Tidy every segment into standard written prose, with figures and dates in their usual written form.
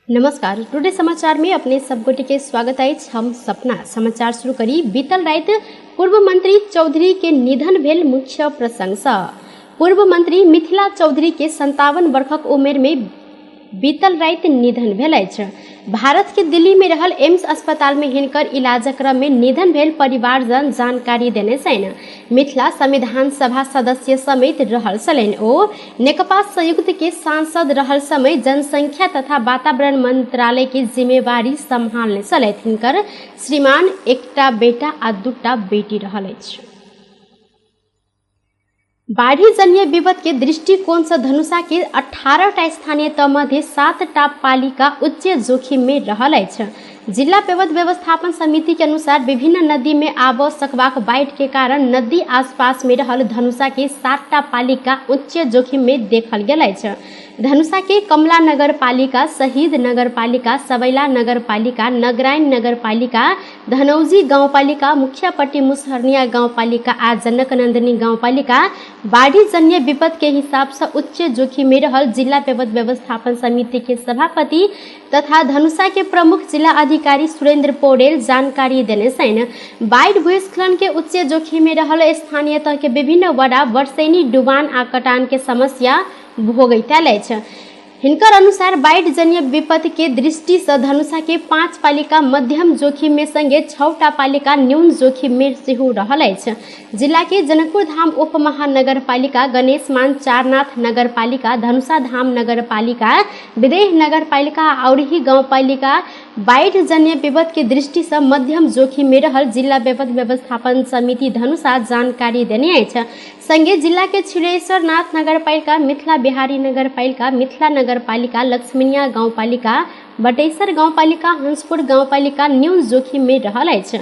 नमस्कार, टुडे समाचार में अपने सब गोटे के स्वागत अछि। हम सपना समाचार शुरू करी। बीतल राति पूर्व मंत्री चौधरी के निधन भेल मुख्य प्रसंग सँ। पूर्व मंत्री मिथिला चौधरी के 57 वर्षक उमेर में बीतल राति निधन भेल अछि। भारत के दिल्ली में रहल एम्स अस्पताल में हिनकर इलाजक क्रम में निधन भेल परिवारजन जानकारी देने छनि। मिथिला संविधान सभा सदस्य समेत रहल छलनि। ओ नेकपा संयुक्त के सांसद रहल समय जनसंख्या तथा वातावरण मंत्रालय के जिम्मेवारी सम्हालने छलथि। हिनकर श्रीमान एकटा बेटा आ दूटा बेटी रहल अछि। बाढ़ि जन्य विपद के दृष्टिकोण से धनुषा के 18 टा स्थानीय तह मध्य 7 टा पालिका उच्च जोखिम में रहल अछि। जिला विपद व्यवस्थापन समिति के अनुसार विभिन्न नदी में आबऽ सकबाक बाढ़ि के कारण नदी आसपास में रहल धनुषा के 7 टा पालिका उच्च जोखिम में देखल गेल अछि। धनुषा के कमला नगर पालिका, शहीद नगर पालिका, सबैला नगर पालिका, नगराइन नगर पालिका, धनौजी गाउँपालिका, मुखियापट्टी मुसहरनिया गाउँपालिका आ जनकनंदनी गाउँपालिका बाढ़ि जन्य विपद के हिसाब से उच्च जोखिम में रहल जिला विपद व्यवस्थापन समिति के सभापति तथा धनुषा के प्रमुख जिला अधिकारी सुरेंद्र पौडेल जानकारी देने छनि। बाढ़ि भूस्खलन के उच्च जोखिम में रहल स्थानीय तह के विभिन्न वडा वर्षैनी डुबान आ कटान के समस्या भोगैत आयल अछि। हिनकर अनुसार बाढ़ि जन्य विपद के दृष्टि से धनुषा के 5 पालिका मध्यम जोखिम में संगे 6 टा पालिका न्यून जोखिम में सेहो रहल अछि। जिला के जनकपुर धाम उप महानगर पालिका, गणेशमान चारनाथ नगर पालिका, धनुषा धाम नगर पालिका, विदेह नगर पालिका आ औरही गाउँपालिका बाढ़ि जन्य विपद के दृष्टि से मध्यम जोखिम में रहल जिला विपद व्यवस्थापन समिति धनुषा जानकारी देने अछि। संगे जिला के क्षीरेश्वर नाथ नगरपालिका, मिथिला बिहारी नगरपालिका, मिथिला नगरपालिका, लक्ष्मीनिया गाउँपालिका, बटेश्वर गाउँपालिका, हंसपुर गाउँपालिका न्यून जोखिम में रहल अछि।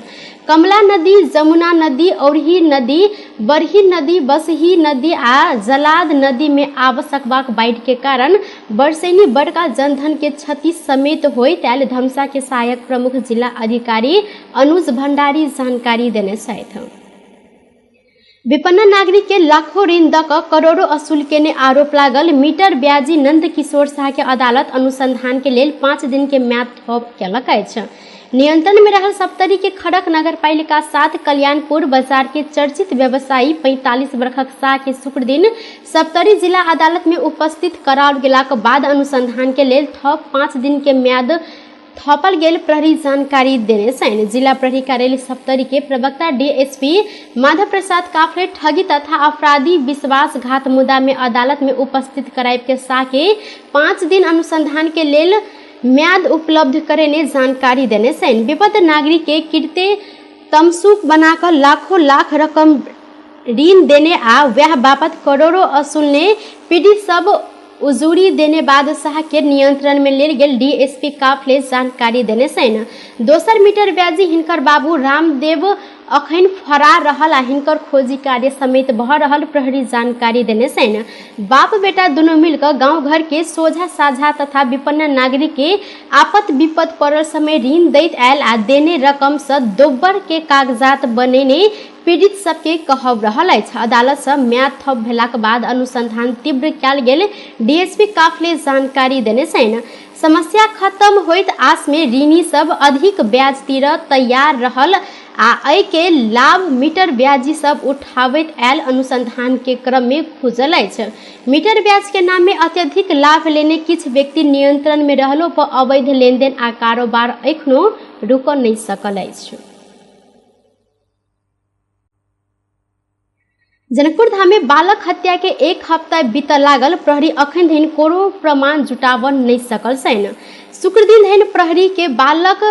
कमला नदी, जमुना नदी, औरही नदी, बरही नदी, बसही नदी आ जलाद नदी में आब सकबाक बाढ़ि के कारण वर्षैनी बड़का जनधन के क्षति समेत होइत आयल धनुषा के सहायक प्रमुख जिला अधिकारी अनुज भंडारी जानकारी देने छथि। विपन्न नागरिक के लाखों ऋण दऽ कऽ करोड़ों असूल केने आरोप लागल मीटर ब्याजी नंद किशोर शाह के अदालत अनुसंधान के लेल 5 दिन के म्याद थप केलक अछि। नियंत्रण में रहल सप्तरी के खड़क नगरपालिका 7 कल्याणपुर बाजार के चर्चित व्यवसायी 45 वर्षक शाह के शुक्र दिन सप्तरी जिला अदालत में उपस्थित कराओल गेलाक बाद अनुसंधान के लेल थप 5 दिन के म्याद थपल गेल प्रहरी जानकारी देने छनि। जिला प्रहरी कार्यालय सप्तरी के प्रवक्ता डीएसपी माधव प्रसाद काफले ठगी तथा अपराधी विश्वासघात मुद्दा में अदालत में उपस्थित कराइब के शाह के 5 दिन अनुसंधान के लेल म्याद उपलब्ध करेने जानकारी देने छनि। विपद नागरिक के कृत्य तमसुक बनाकर लाखों लाख रकम ऋण देने आ वह बापत करोड़ों असूलने पीड़ित सब उजूरी देने बाद शाह के नियंत्रण में लेल गेल डीएसपी काफले जानकारी देने छनि। दोसर मीटर ब्याजी हिनकर बाबू रामदेव अखन फरार रहल आ हिनकर खोजी कार्य समेत भऽ रहल प्रहरी जानकारी देने छनि। बाप बेटा दुनू मिलकऽ गाँव घर के सोझा साझा तथा विपन्न नागरिक के आपत विपद पड़ल समय ऋण दैत आयल आ देने रकम से दोब्बर के कागजात बनेने पीड़ित सबके कहब रहल अछि। अदालत से म्याद थप भेलाक बाद अनुसंधान तीव्र कयल गेल डीएसपी काफले जानकारी देने छनि। समस्या खत्म होइत आस में ऋणी सब अधिक ब्याज तीर तैयार रहल आ एहि के लाभ मीटर ब्याजी सब उठाबैत आयल अनुसंधान के क्रम में खुजल अछि। मीटर ब्याज के नाम में अत्यधिक लाभ लेने किछु व्यक्ति नियंत्रण में रहलो पर अवैध लेनदेन आ कारोबार एखनो रुकऽ नहि सकल अछि। जनकपुर धाम में बालक हत्या के एक हफ्ता बीतऽ लागल प्रहरी अखन धरि कोनो प्रमाण जुटाबऽ नहि सकल छनि। शुक्र दिन धरि प्रहरी के बालक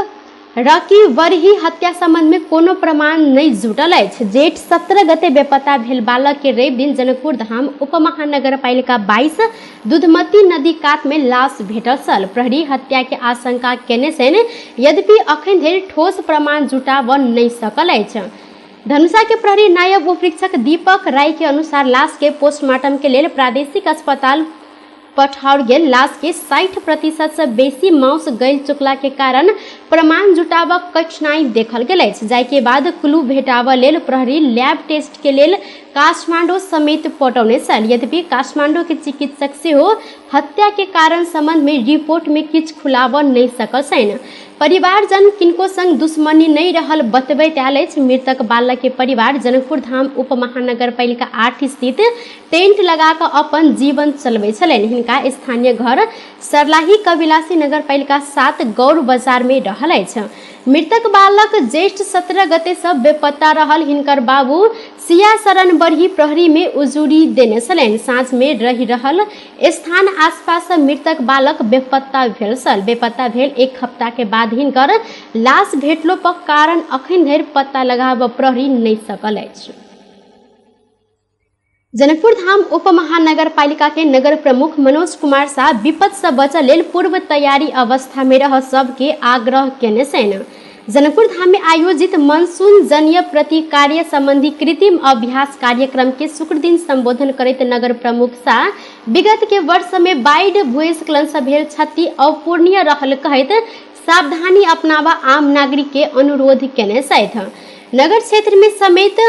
रकी वरही हत्या संबंध में कोनो प्रमाण नहि जुटल अछि। जेठ 17 गते बेपता भेल बालक के रवि दिन जनकपुर धाम उपमहानगरपालिका 22 दूधमती नदी कात में लाश भेटल छल। प्रहरी हत्या के आशंका केने छनि, यद्यपि अखन धरि ठोस प्रमाण जुटाबऽ नहि सकल अछि। धनुषा के प्रहरी नायब उपरीक्षक दीपक राय के अनुसार लाश के पोस्टमार्टम के लेल प्रादेशिक अस्पताल पठाओल गेल लाश के 60% से बेसी मांस गल चुकला के कारण प्रमाण जुटाबक कठिनाई देखल गेल अछि। जाहि के बाद क्लू भेटाबऽ लेल प्रहरी लैब टेस्ट के लेल काठमांडू समेत पटौने छल। यद्यपि काठमांडू के चिकित्सक सेहो हत्या के कारण संबंध में रिपोर्ट में किछु खुलाबऽ नहि सकल छनि। परिवारजन किनको संग दुश्मनी नहि रहल बतबैत आयल अछि। मृतक बालक के परिवार जनकपुर धाम उप महानगरपालिका 8 स्थित टेंट लगा कऽ अपन जीवन चलबै छलनि। हिनका स्थानीय घर सरलाही कबिलासी नगरपालिका 7 गौर बाजार में रहल अछि। मृतक बालक ज्येष्ठ 17 गते से बेपत्ता रहल हिनकर बाबू सिया शरण बरही प्रहरी में उजूरी देने छलनि। साँझ में रहि रहल स्थान आसपास मृतक बालक बेपत्ता भेल छल। बेपत्ता भेल एक हफ्ता के बाद हिनकर लाश भेटलो पर कारण अखन धरि पत्ता लगाबऽ प्रहरी नहि सकल अछि। जनकपुर धाम उप महानगरपालिका के नगर प्रमुख मनोज कुमार शाह विपद से बचऽ लेल पूर्व तैयारी अवस्था में रह सबके आग्रह केने छनि। जनकपुर धाम में आयोजित मनसून जन्य प्रतिकार्य संबंधी कृत्रिम अभ्यास कार्यक्रम के शुक्र दिन संबोधन करैत नगर प्रमुख शाह विगत के वर्ष में बाढ़ि भूस्खलन से भेल क्षति अपूर्णीय रहल कहैत सावधानी अपनाबा आम नागरिक के अनुरोध केने छथि। नगर क्षेत्र में समेत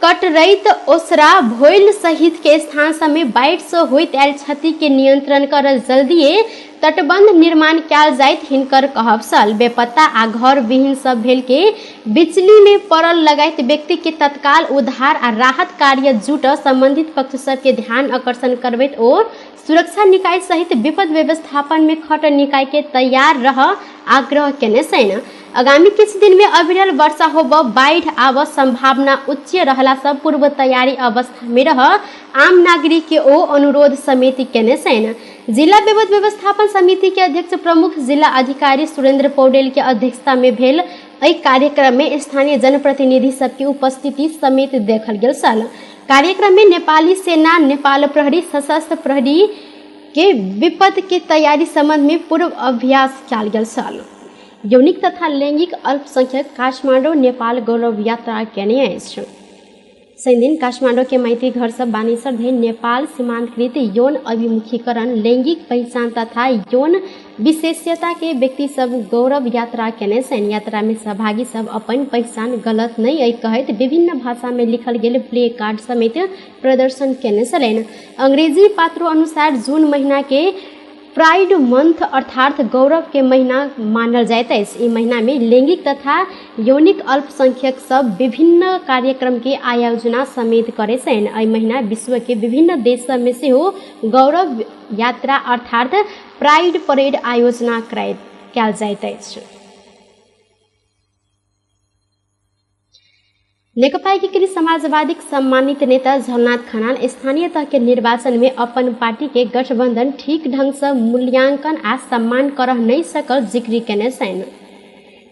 कटरैत ओसरा भोइल सहित के स्थान सबमे बाढ़ि से होइत आयल क्षति के नियंत्रण कर जल्दिए तटबंध निर्माण कयल जाइत हिनकर कहब छल। बेपत्ता आ घर विहीन सब भेल के बिचली में पड़ल लगायत व्यक्ति के तत्काल उद्धार आ राहत कार्य जुट संबंधित पक्ष सबके ध्यान आकर्षण करबैत ओ सुरक्षा निकाय सहित विपद व्यवस्थापन में खट निकाय के तैयार रह आग्रह केने छनि। आगामी किछु दिन में अविरल वर्षा होब बाढ़ि आब संभावना उच्च रहला से पूर्व तैयारी अवस्था में रह आम नागरिक के ओ अनुरोध समेत केने छनि। जिला विपद व्यवस्थापन समिति के अध्यक्ष प्रमुख जिला अधिकारी सुरेंद्र पौडेल के अध्यक्षता में भेल एहि कार्यक्रम में स्थानीय जनप्रतिनिधि सबके उपस्थिति समेत देखल गेल छल। कार्यक्रम में नेपाली सेना, नेपाल प्रहरी, सशस्त्र प्रहरी के विपद के तैयारी संबंध में पूर्व अभ्यास कयल गेल छल। यौनिक तथा लैंगिक अल्पसंख्यक काठमाडौँ नेपाल गौरव यात्रा केने अछि। शनिदिन काठमाडौँ के माइती घर से बानेश्वर धरि नेपाल सीमांतकृत यौन अभिमुखीकरण, लैंगिक पहिचान तथा यौन विशेषता के व्यक्ति सब गौरव यात्रा केने छनि। यात्रा में सहभागी सब अपन पहिचान गलत नहीं अइ कहैत विभिन्न भाषा में लिखल गेल प्ले कार्ड समेत प्रदर्शन केने छलनि। अंग्रेजी पात्रो अनुसार जून महीना के प्राइड मंथ अर्थात गौरव के महीना मानल जाइत अछि। ई महीना में लैंगिक तथा यौनिक अल्पसंख्यक सब विभिन्न कार्यक्रम के आयोजना समेत करै छनि। एहि महीना विश्व के विभिन्न देश सब में सेहो गौरव यात्रा अर्थात प्राइड परेड आयोजना कयल जाइत अछि। नेकपा एकीकृत समाजवादीक सम्मानित नेता झलनाथ खनाल स्थानीय तह के निर्वाचन में अपन पार्टी के गठबंधन ठीक ढंग से मूल्यांकन आ सम्मान करह नहीं सकल जिक्र केने छनि।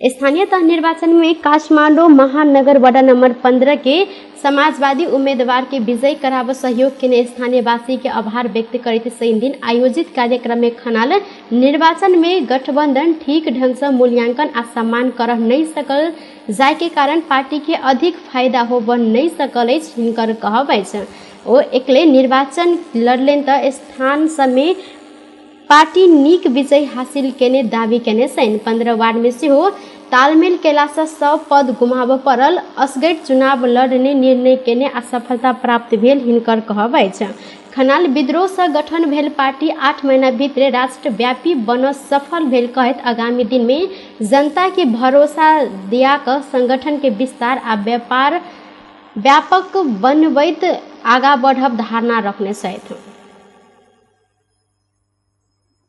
स्थानीय तह निर्वाचन में काठमाडौँ महानगर वार्ड नंबर 15 के समाजवादी उम्मीदवार के विजय कराब सहयोग केने स्थानीयवासी के आभार व्यक्त करैत शनि दिन आयोजित कार्यक्रम में खनाल निर्वाचन में गठबंधन ठीक ढंग से मूल्यांकन आ सम्मान करह नहीं सकल जाय के कारण पार्टी के अधिक फायदा होब नहीं सकल अछि हिनकर कहब अछि। ओ एकले निर्वाचन लड़लनि तऽ स्थान सबमे पार्टी नीक विजय हासिल केने दावी केने छनि। 15 वार्ड में सेहो तालमेल केलासँ सब पद गुमाबऽ पड़ल। असगर चुनाव लड़ने निर्णय केने आ सफलता प्राप्त भेल हिनकर कहब अछि। खनाल विद्रोहसँ गठन भेल पार्टी 8 महीना भीतरे राष्ट्रव्यापी बनऽ सफल भेल कहैत आगामी दिन में जनता के भरोसा दिया कऽ संगठन के विस्तार आ व्यापार व्यापक बनबैत आगा बढ़ब धारणा रखने छथि।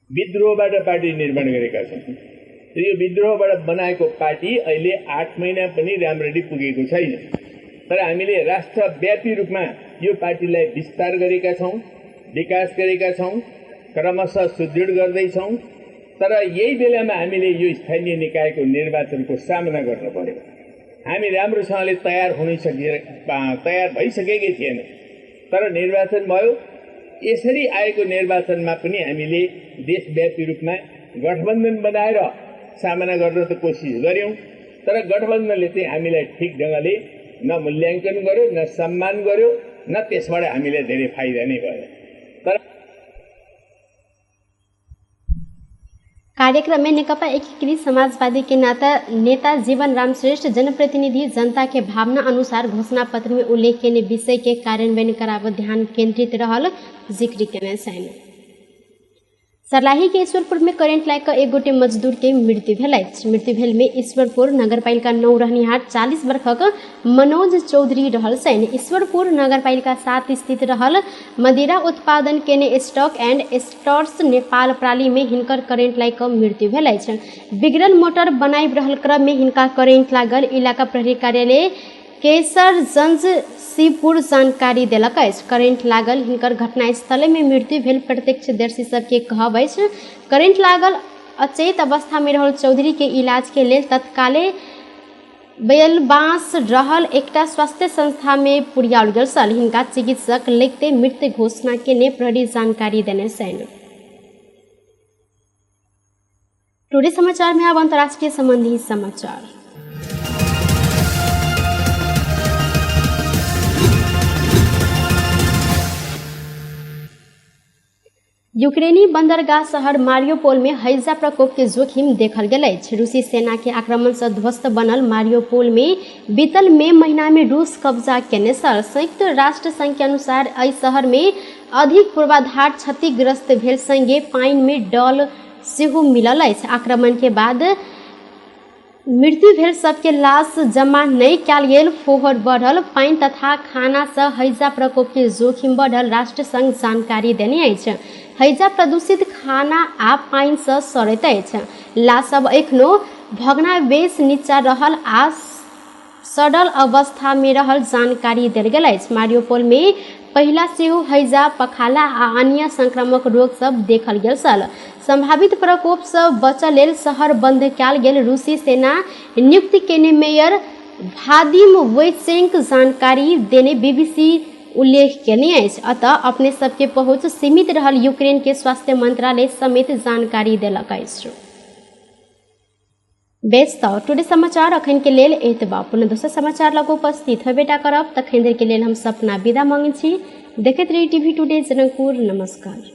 विद्रोहबाट पार्टी निर्माण गरेका छन्। यो विद्रोहबाट बनाएको पार्टी अहिले 8 महिना पनि राम्ररी पुगेको छैन, तर हामीले राष्ट्रव्यापी रूपमा यो पार्टीलाई विस्तार गरेका छौँ, विकास गरेका छौँ, क्रमशः सुदृढ गर्दैछौँ। तर यही बेलामा हामीले यो स्थानीय निकायको निर्वाचनको सामना गर्नु पर्यो। हामी राम्रोसँगले तयार भइसकेकै थिएन, तर निर्वाचन भयो। यसरी आएको निर्वाचनमा पनि हामीले देशव्यापी रूपमा गठबन्धन बनाएर सामना गर्न त कोसिस गर्यौँ, तर गठबन्धनले चाहिँ हामीलाई ठिक ढङ्गले न मूल्याङ्कन गर्यो, न सम्मान गर्यो, न त्यसबाट हामीलाई धेरै फाइदा नै भयो। तर कार्यक्रम में नेकपा एकीकृत समाजवादी के नेता जीवन राम श्रेष्ठ जनप्रतिनिधि जनता के भावना अनुसार घोषणा पत्र में उल्लेख केने विषय के कार्यान्वयन कराब ध्यान केंद्रित रहल जिक्र केने छनि। सर्लाही के ईश्वरपुर में करेंट लागि कऽ एक गोटे मजदूर के मृत्यु भेल अछि। मृत्यु भेल में ईश्वरपुर नगरपालिका 9 रहनिहार 40 वर्षक मनोज चौधरी रहल छनि। ईश्वरपुर नगरपालिका 7 स्थित रहल मदिरा उत्पादन केने स्टॉक एंड स्टोर्स नेपाल प्राली में हिनकर करेंट लागि कऽ मृत्यु भेल अछि। बिगड़ल मोटर बनाबि रहल क्रम में हिनका करेंट लागल इलाका प्रहरी कार्यालय केसरगंज शिवपुर जानकारी देलक अछि। करेंट लागल हिनकर घटनास्थले में मृत्यु भेल प्रत्यक्षदर्शी सबके कहब अछि। करेंट लागल अचेत अवस्था में रहल चौधरी के इलाज के लेल तत्काले बेलबांस रहल एकटा स्वास्थ्य संस्था में पुरियाओल गेल छल। हिनका चिकित्सक लिखते मृत्यु घोषणा केने प्रहरी जानकारी देने छनि। टुडे समाचार में अब अंतर्राष्ट्रीय संबंधी समाचार। यूक्रेनी बंदरगाह शहर मारियोपोल में हैजा प्रकोप के जोखिम देखल गेल अछि। रूसी सेना के आक्रमण से ध्वस्त बनल मारियोपोल में बीतल मई महीना में रूस कब्जा केने छल। संयुक्त राष्ट्र संघ के अनुसार एहि शहर में अधिक पूर्वाधार क्षतिग्रस्त भेल संगे पानि में डल सेहो मिलल अछि। आक्रमण के बाद मृत्यु भेल सबके लाश जमा नहि कयल गेल, फोहर बढ़ल, पानि तथा खाना से हैजा प्रकोप के जोखिम बढ़ल राष्ट्र संघ जानकारी देने अछि। हैजा प्रदूषित खाना आ पानि से सड़ैत अछि। लाश सब एखनो भग्नावेश नीचा रहल आ सड़ल अवस्था में रहल जानकारी देल गेल अछि। मारियोपोल में पहिला सेहो हैजा, पखाला आ अन्य संक्रामक रोग सब देखल गेल छल। संभावित प्रकोप से बचल लेल शहर बंद कयल गेल रूसी सेना नियुक्त केने मेयर भादिम वोइचेंक जानकारी देने बीबीसी उल्लेख केने अछि। अतः अपने सबके पहुँच सीमित रहल यूक्रेन के स्वास्थ्य मंत्रालय समेत जानकारी देलक अछि। बेस तऽ टुडे समाचार अखन के लेल एतबा। पुनः दोसर समाचार लग उपस्थित होबेटा करब। तखन देर के लेल हम सपना विदा मांगै छी। देखैत रही टीवी टुडे जनकपुर। नमस्कार।